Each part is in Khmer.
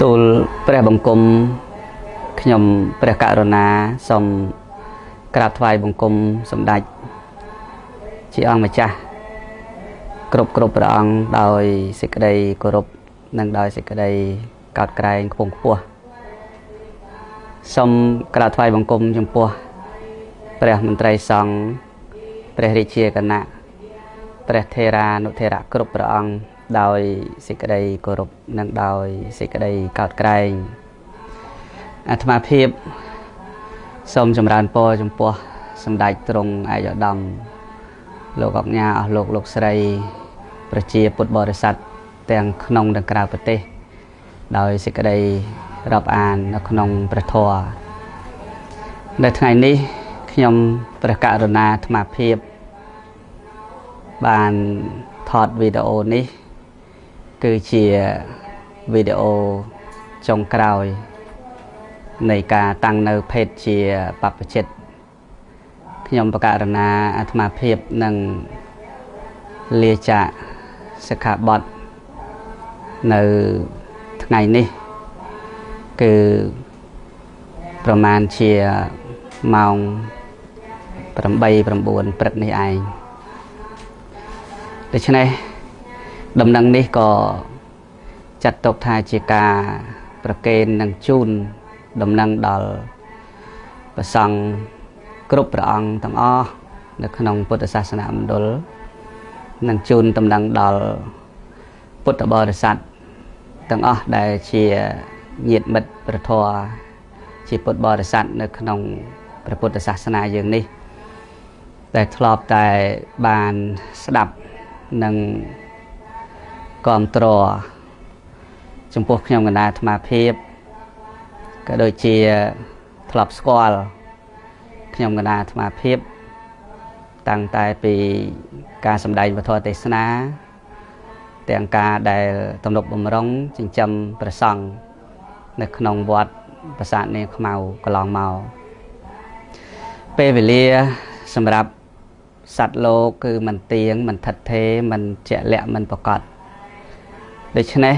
ទូលព្រះបង្គំខ្ញុំព្រះករុណាសូមក្រាបថ្វាយបង្គំសម្ដេចជាអង្គម្ចាស់គ្រប់ព្រះអង្គដោយសេចក្តីគោរពនិងដោយសេចក្តីកោតក្រែងខ្ពង់ខ្ពស់សូមក្រាបថ្វាយបង្គំចំពោះព្រះមន្ត្រីសង្ឃព្រះរាជាគណៈព្រះថេរានុថេរៈគ្រប់ព្រះអង្គដោយសេចក្តីគោរពនិងដោយសេចក្តីកោតក្រែងអាត្មាភាពសូមចម្រើនពរចំពោះសម្ដេចទ្រង់ឯកឧត្តមលោកអុកញ៉ាអស់លោកលោកស្រីប្រជាពុទ្ធបរិស័ទទាំងក្នុងនិងក្រៅប្រទេសដោយសេចក្តីរាប់អាននៅក្នុងព្រះធម៌នៅថ្ងៃនេះខ្ញុំព្រះករុណាអាត្មាភាពបានថតវីដេអូនេះគឺជាវីដេអូចុងក្រោយនៃការតាំងនៅភេទជាបព្វជិតខ្ញុំប្រកាសណាអាត្មាភាពនឹងលាចាកសិក្ខាបទនៅថ្ងៃនេះគឺប្រមាណជាម៉ោង8 9ព្រឹកនេះឯងដូច្នេះដំណឹងនេះក៏ចាត់ទុកថាជាការប្រគេននិងជូនដំណឹងដល់ព្រះសង្ឃគ្រប់ព្រះអង្គទាំងអស់នៅក្នុងពុទ្ធសាសនាមណ្ឌលនិងជូនដំណឹងដល់ពុទ្ធបរិស័ទទាំងអស់ដែលជាញាតិមិត្តព្រះធម៌ជាពុទ្ធបរិស័ទនៅក្នុងព្រះពុទ្ធសាសនាយើងនេះដែលធ្លាប់តែបានស្ដាប់និងគាំទ្រចំពោះខ្ញុំកណ្ដាលអាត្មាភាពក៏ដូចជាធ្លាប់ស្គាល់ខ្ញុំកណ្ដាលអាត្មាភាពតាំងតែពីការសម្ដែងវធទេសនាទាំងការដែលទំនុកបំរុងចិញ្ចឹមព្រះសង្ឃនៅក្នុងវត្តប្រាសាទនាងខ្មៅកន្លងមកពេលវេលាសម្រាប់សត្វលោកគឺមិនទៀងមិនថិតថេរមិនជាក់លាក់មិនប្រកបដូច្នេះ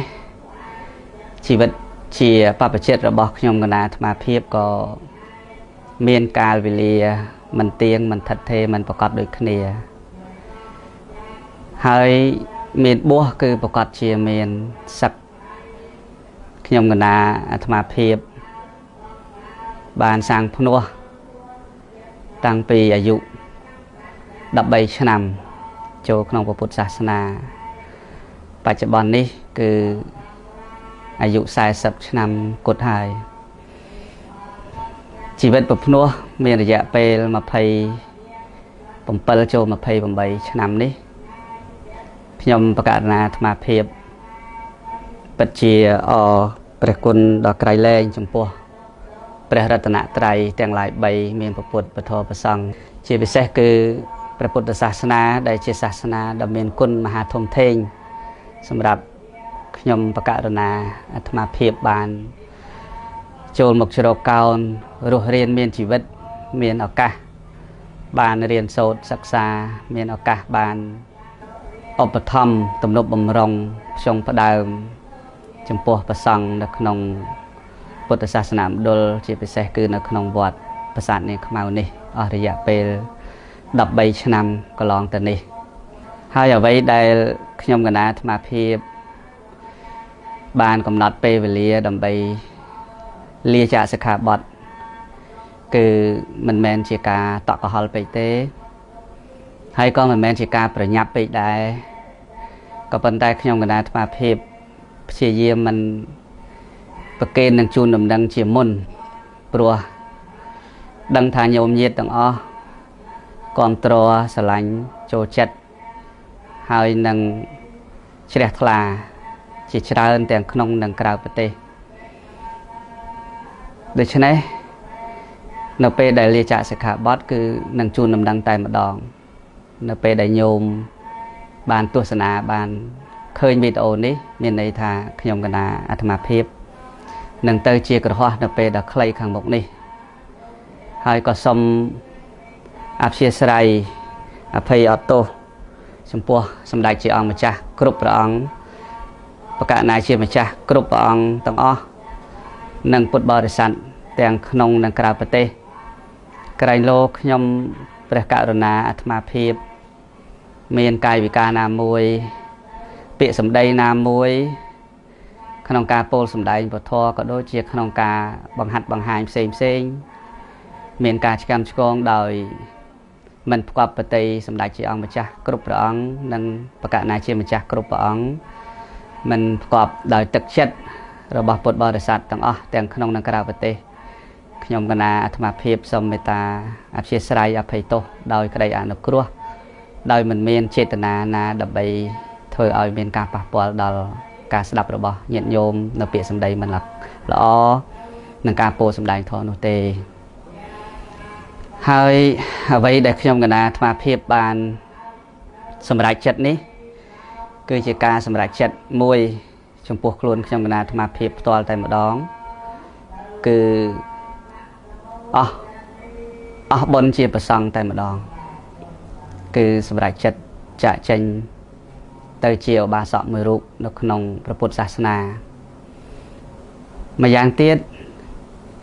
ជីវិតជាបព្វជិតរបស់ខ្ញុំកណ្ដាលអាត្មាភាពក៏មានកាលវេលាមិនទៀងមិនថិតថេរមិនប្រកបដូចគ្នាហើយមានបួសគឺប្រកបជាមានសឹកខ្ញុំកណ្ដាលអាត្មាភាពបានសាងភ្នោះតាំងពីអាយុ13ឆ្នាំចូលក្នុងពុទ្ធសាសនាបច្ចុប្បន្ននេះគឺអាយុ40ឆ្នាំគត់ហើយជីវិតប្រភ្នោះមានរយៈពេល27ចូល28ឆ្នាំនេះខ្ញុំប្រកាសណាអាត្មាភាពពិតជាអរព្រះគុណដ៏ក្រៃលែងចំពោះព្រះរតនត្រ័យទាំងឡាយ3មានព្រះពុទ្ធព្រះធម៌ព្រះសង្ឃជាពិសេសគឺព្រះពុទ្ធសាសនាដែលជាសាសនាដ៏មានគុណមហាធំធេងសម្រាប់ខ្ញុំប្រកាសណាអាត្មាភាពបានចូលមកជ្រកកោនរស់រៀនមានជីវិតមានឱកាសបានរៀនសូត្រសិក្សាមានឱកាសបានឧបត្ថម្ភទំនុកបំរុងផ្ចុងផ្ដើមចំពោះព្រះសង្ឃនៅក្នុងពុទ្ធសាសនាមណ្ឌលជាពិសេសគឺនៅក្នុងវត្តប្រាសាទនាងខ្មៅនេះអស់រយៈពេល13ឆ្នាំកន្លងទៅនេះហើយអ្វីដែលខ្ញុំកណ្ដាលអាត្មាភាពបានកំណត់ពេលវេលាដើម្បីលាចាកសិក្ខាបទគឺមិនមែនជាការតក់កុហលពេកទេហើយក៏មិនមែនជាការប្រញាប់ពេកដែរក៏ប៉ុន្តែខ្ញុំកណ្ដាលអាត្មាភាពព្យាយាមមិនប្រគេននឹងជូនដំណឹងជាមុនព្រោះដឹងថាញោមញាតិទាំងអស់គាំទ្រស្រឡាញ់ចូលចិត្តហើយនឹងជ្រះថ្លាជាច្រើនទាំងក្នុងនិងក្រៅប្រទេសដូច្នេះនៅពេលដែលលាចាកសិក្ខាបទគឺនឹងជូនដំណឹងតែម្ដងនៅពេលដែលញោមបានទស្សនាបានឃើញវីដេអូនេះមានន័យថាខ្ញុំកណ្ដាលអាត្មាភាពនឹងទៅជាក្រហោះនៅពេលដ៏ខ្លីខាងមុខនេះហើយក៏សូមអព្យាស្រ័យអភ័យអត់ទោសចំពោះសម្ដេចជាអង្គម្ចាស់គ្រប់ព្រះអង្គ បកណាជាម្ចាស់គ្រប់ព្រះអង្គទាំងអស់និងពុទ្ធបរិស័ទទាំងក្នុងនិងក្រៅប្រទេសក្រែងលោខ្ញុំព្រះករុណាអាត្មាភាពមានកាយវិការណាមួយពាក្យសម្ដីណាមួយក្នុងការពោលសម្ដែងពធក៏ដូចជាក្នុងការបង្ហាត់បង្ហាញផ្សេងផ្សេងមានការឆ្កាំឆ្គងដោយមិនផ្គប់ប្រតិសម្ដេចជាអង្គម្ចាស់គ្រប់ព្រះអង្គនិងបកណាជាម្ចាស់គ្រប់ព្រះអង្គមិនផ្គប់ដោយទឹកចិត្តរបស់ពុទ្ធបរិស័ទទាំងអស់ទាំងក្នុងនិងក្រៅប្រទេសខ្ញុំកណាអាត្មាភាពសូមមេត្តាអធ្យាស្រ័យអភ័យទោសដោយក្តីអនុគ្រោះដោយមិនមានចេតនាណាដើម្បីធ្វើឲ្យមានការប៉ះពាល់ដល់ការស្ដាប់របស់ញាតិញោមនៅពាក្យសម្ដីមិនល្អនិងការពោលសម្ដែងធម៌នោះទេហើយអ្វីដែលខ្ញុំកណាអាត្មាភាពបានសម្រេចចិត្តនេះគឺជាការសម្រេចចិត្តមួយចំពោះខ្លួនខ្ញុំកណាអាត្មាភាពផ្ទាល់តែម្ដងគឺអស់បុណ្យជាប្រសង់តែម្ដងគឺសម្រេចចិត្តចាកចេញទៅជាឧបាសកមួយរូបនៅក្នុងព្រះពុទ្ធសាសនាម្យ៉ាងទៀត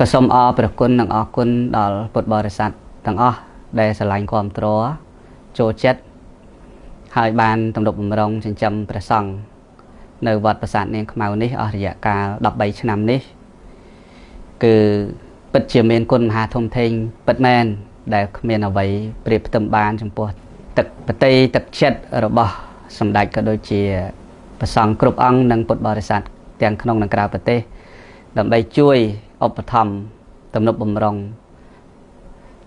ក៏សូមអរព្រះគុណនិងអរគុណដល់ពុទ្ធបរិស័ទទាំងអស់ដែលស្រឡាញ់គាំទ្រចូលចិត្តហើយបានទំនុកបំរុងចិញ្ចឹមព្រះសង្ឃនៅវត្តប្រាសាទនាងខ្មៅនេះអស់រយៈកាល13ឆ្នាំនេះគឺពិតជាមានគុណមហាធំធេងពិតមែនដែលគ្មានអ្វីប្រៀបផ្ទឹមបានចំពោះទឹកបតីទឹកចិត្តរបស់សម្ដេចក៏ដូចជាព្រះសង្ឃគ្រប់អង្គនិងពុទ្ធបរិស័ទទាំងក្នុងនិងក្រៅប្រទេសដើម្បីជួយឧបត្ថម្ភទំនុកបំរុង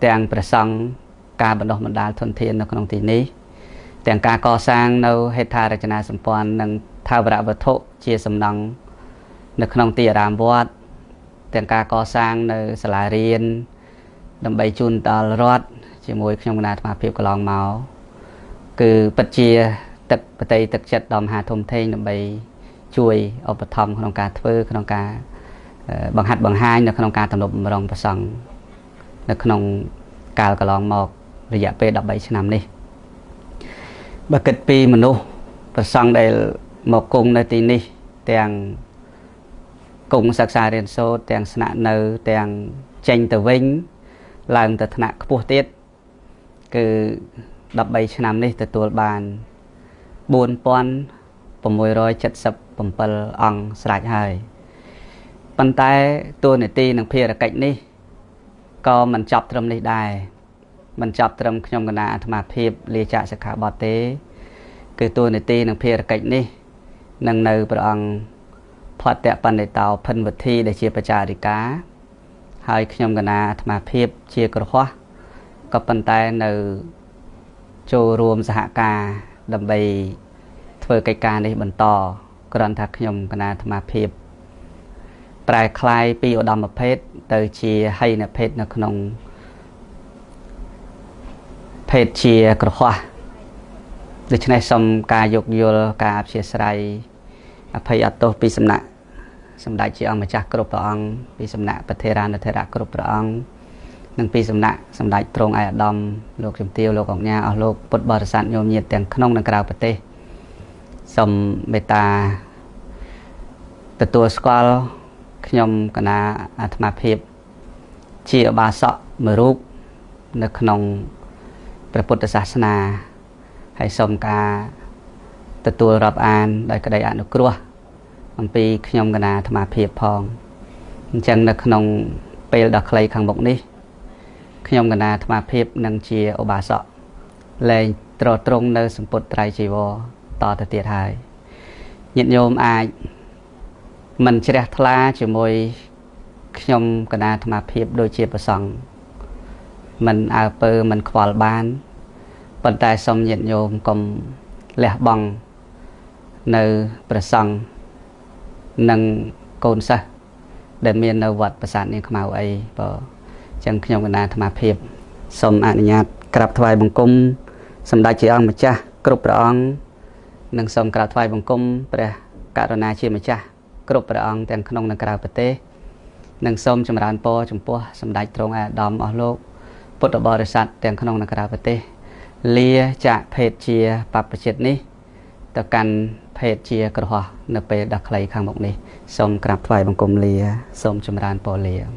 ទាំងព្រះសង្ឃការបណ្ដុះបណ្ដាលធនធាននៅក្នុងទីនេះទាំងការកសាងនៅហេដ្ឋារចនាសម្ព័ន្ធនិងថាវរវត្ថុជាសំណង់នៅក្នុងទីអារាមវត្តទាំងការកសាងនៅសាលារៀនដើម្បីជូនដល់រដ្ឋជាមួយខ្ញុំគណៈអាត្មាភាពកន្លងមកគឺពិតជាទឹកបតីទឹកចិត្តដ៏មហាធំធេងដើម្បីជួយឧបត្ថម្ភក្នុងការធ្វើក្នុងការបង្ហាត់បង្ហាញនៅក្នុងការទំនុកបំរុងព្រះសង្ឃនៅក្នុងកាលកន្លងមករយៈពេល13ឆ្នាំនេះបើគិតពីមនុស្សព្រះសង្ឃដែលមកគង់នៅទីនេះទាំងគង់សិក្សារៀនសូត្រទាំងស្នាក់នៅទាំងចេញទៅវិញឡើងទៅថ្នាក់ខ្ពស់ទៀតគឺ13ឆ្នាំនេះទទួលបាន4677អង្គស្រេចហើយប៉ុន្តែតួនាទីនិងភារកិច្ចនេះក៏មិនចប់ត្រឹមនេះដែរមិនចប់ត្រឹមខ្ញុំកណាអាត្មាភាពលាចាកសិក្ខាបទទេគឺតួនាទីនិងភារកិច្ចនេះនឹងនៅព្រះអង្គភត្តបណ្ឌិតោភិនវុធីដែលជាបច្ចារិកាហើយខ្ញុំកណាអាត្មាភាពជាក្រហោះក៏ប៉ុន្តែនៅចូលរួមសហការដើម្បីធ្វើកិច្ចការនេះបន្តគ្រាន់តែខ្ញុំកណាអាត្មាភាពប្រែក្លាយពីឧត្តមភេទទៅជាហីនភេទនៅក្នុងភេទជាក្រហោះដូច្នេះសូមការយោគយល់ការអធ្យាស្រ័យអភ័យអទោសពីសំណាក់សម្ដេចជាអង្គម្ចាស់គ្រប់ព្រះអង្គពីសំណាក់ប្រធេរានុធរៈគ្រប់ព្រះអង្គនិងពីសំណាក់សម្ដេចទ្រង់ឯកឧត្តមលោកជំទាវលោកអង្គញាអស់លោកពុទ្ធបរិស័ទញោមញាតិទាំងក្នុងនិងក្រៅប្រទេសសូមមេត្តាទទួលស្គាល់ខ្ញុំកណាអាត្មាភាពជាឧបាសកមួយរូបនៅក្នុងព្រះពុទ្ធសាសនាហើយសូមការទទួលរាប់អានដោយក្តីអនុគ្រោះអំពីខ្ញុំកណាអាត្មាភាពផងអញ្ចឹងនៅក្នុងពេលដ៏ខ្លីខាងមុខនេះខ្ញុំកណាអាត្មាភាពនឹងជាឧបាសកលែងទ្រទ្រង់នៅសម្ពុតត្រៃជីវរតទៅទៀតហើយញាតិញោមអាចមិនជ្រះថ្លាជាមួយខ្ញុំកណាអាត្មាភាពដូចជាព្រះសង្ឃមិនអើពើមិនខ្វល់បានប៉ុន្តែសូមញាតិញោមកុំលះបង់នៅព្រះសង្ឃនិងកូនសិស្សដែលមាននៅវត្តប្រាសាទនាងខ្មៅអីបើចឹងខ្ញុំកណាអាត្មាភាពសូមអនុញ្ញាតក្រាបថ្វាយបង្គំសម្ដេចជាអង្គម្ចាស់គ្រប់ព្រះអង្គនិងសូមក្រាបថ្វាយបង្គំព្រះករុណាជាម្ចាស់គ្រប់ព្រះអង្គទាំងក្នុងនិងក្រៅប្រទេសនិងសូមចម្រើនពរចំពោះសម្ដេចទ្រង់ឯកឧត្តមអស់លោកពុទ្ធបរិស័ទទាំងក្នុងនិងក្រៅប្រទេសលាចាកភេទជាបព្វជិតនេះទៅកាន់ភ ភេទជាក្រហោះនៅពេលដ៏ខ្លីខាងមុខនេះសូមក្រាបថ្វាយបង្គំលាសូមចម្រើនពរលា។